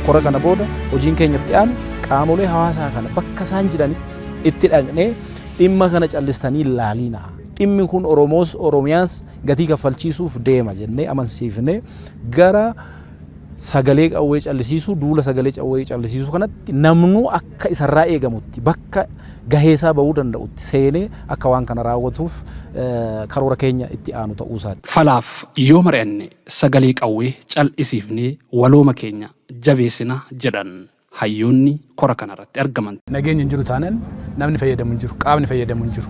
Kora kana booda hojiin keenya itti aanu qaamolee hawaasaa kana bakka isaan jiranitti itti dhaqnee dhimma kana callistanii hin laalinaa. Dhimmi kun Oromoos Oromiyaas gatii kaffalchiisuuf deema jennee amansiifnee gara sagalee qawwee callisiisuu duula sagalee qawwee callisiisuu kanatti namnuu akka isarraa eegamutti bakka gaheesaa bahuu danda'utti seenee akka waan kana raawwatuuf karoora keenya itti aanu ta'uu isaati. Falaaf yoo mari'anne sagalee qawwee cal'isiifnee walooma keenya jabeessina jedhan hayyoonni kora kanarratti argaman. Nageenyi hin jiru taanan namni fayyadamu hin jiru, qaamni fayyadamu hin jiru.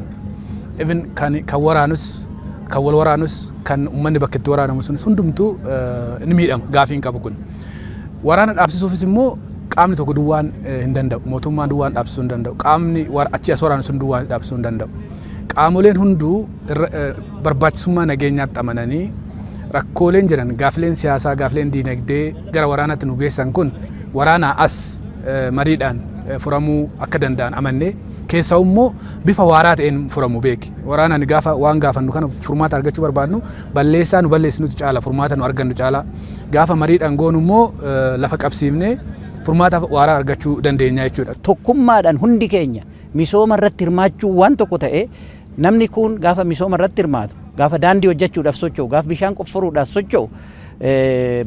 Even kan kan waraanus kan wal waraanus kan uummanni bakka itti waraanamu sunis hundumtuu ni miidhama gaafii hin qabu kun. Waraana dhaabsisuufis immoo qaamni tokko duwwaan hin danda'u. Mootummaan duwwaan dhaabsisuu hin danda'u. Qaamni achi as waraanu sun duwwaan dhaabsisuu hin danda'u. Qaamoleen hunduu barbaachisummaa nageenyaatti amananii rakkooleen jiran gaafileen siyaasaa gaafileen diinagdee gara waraanaatti nu geessan kun waraanaa as mariidhaan furamuu akka danda'an amannee keessaa immoo bifa waaraa ta'een furamu beeki. Waraanaan gaafa waan gaafannu kana furmaata argachuu barbaadnu balleessaa nu balleessinutu caala furmaata nu argannu caala. Gaafa mariidhaan goonu immoo lafa qabsiifnee furmaata waaraa argachuu dandeenya jechuudha. Tokkummaadhaan hundi keenya misooma irratti hirmaachuu waan tokko ta'e namni kun gaafa misooma irratti hirmaatu, gaafa daandii hojjechuudhaaf socho'u, gaafa bishaan qofforuudhaaf socho'u,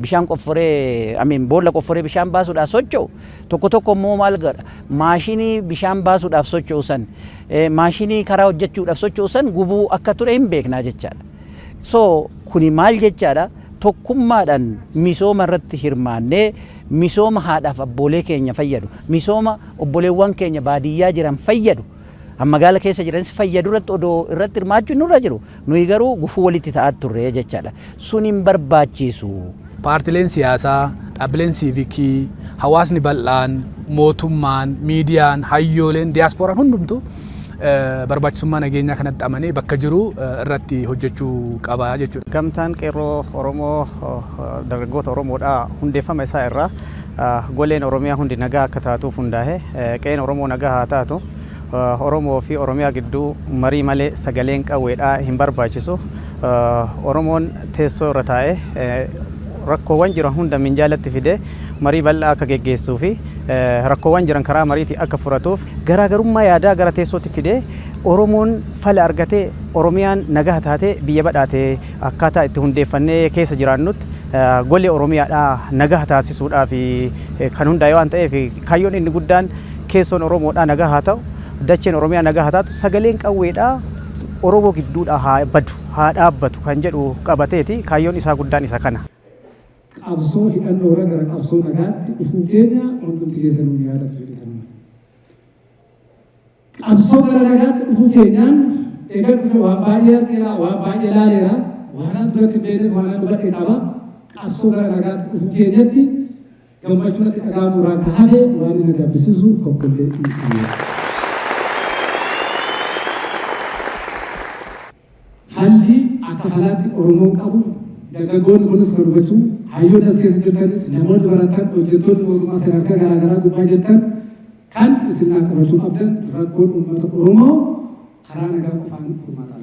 bishaan qofforee amiin boolla qofforee bishaan baasuudhaaf socho'u, tokko tokko immoo maal godha, maashinii bishaan baasuudhaaf socho'u san, maashinii karaa hojjechuudhaaf socho'u san gubuu akka ture hin beeknaa jechaadha. So kuni maal jechaadha? Tokkummaadhaan misooma irratti hirmaannee misooma haadhaaf abboolee keenya fayyadu, misooma obboleewwan keenya baadiyyaa jiran fayyadu, magaala keessa jiranis fayyadu irratti odoo irratti hirmaachuun nurra jiru, nuyi garuu gufuu walitti ta'aa turre jechaadha. Sun hin barbaachisu. Paartileen siyaasaa, dhaabbileen siivikii, hawaasni bal'aan, mootummaan, miidiyaan, hayyooleen, diyaaspooraan hundumtuu barbaachisummaa nageenyaa kanatti amanee bakka jiru irratti hojjechuu qaba jechuudha. Gamtaan Qeerroo Oromoo dargaggoota Oromoodhaa hundeeffama isaa irraa goleen Oromiyaa hundi nagaa akka taatuuf hundaa'e, qe'een Oromoo nagaa haa taatu. Oromoo fi Oromiyaa gidduu marii malee sagaleen qawweedhaa hin barbaachisu. Oromoon teessoo irra taa'ee rakkoowwan jiran hunda minjaalatti fidee marii bal'aa akka geggeessuu fi rakkoowwan jiran karaa mariitii akka furatuuf garaagarummaa yaadaa gara teessootti fidee Oromoon fala argatee Oromiyaan nagaa taatee biyya badhaate akkaataa itti hundeeffannee keessa jiraannutti golee Oromiyaadhaa nagaa taasisuudhaaf kan hundaa'e waan ta'eef, kaayyoon inni guddaan keessoon Oromoodhaa nagaa haa ta'u, dacheen Oromiyaa nagaa haa taatu, sagaleen qawweedhaa Oromoo gidduudhaa haa badu, haa dhaabbatu kan jedhu qabateeti. Kaayyoon isaa guddaan isa kana. Qabsoo hidhannoorra gara qabsoo nagaatti dhufuu keenya hundumti keessanuu ni yaadattu jedhetan amana. Qabsoo gara nagaatti dhufuu keenyaan eegan dhufe waan baay'ee argeera, waan baay'ee laaleera, waan an duratti hin beeknes waan an hubadhe qaba. Qabsoo gara nagaatti dhufuu keenyatti gammachuu natti dhaga'amu irraan kan hafe waan inni na gabbisiisu tokkollee hin jiru. Falli akka falaatti Oromoon qabu dargaggoonni kunis kan hubachuu, hayyoonni as keessa jirtanis, namoonni baratan, hojjettoonni mootummaa sadarkaa garaagaraa gubbaa jirtan kan isin naa qabachuu qabdan rakkoon uummata Oromoo karaa nagaa qofaan furmaata.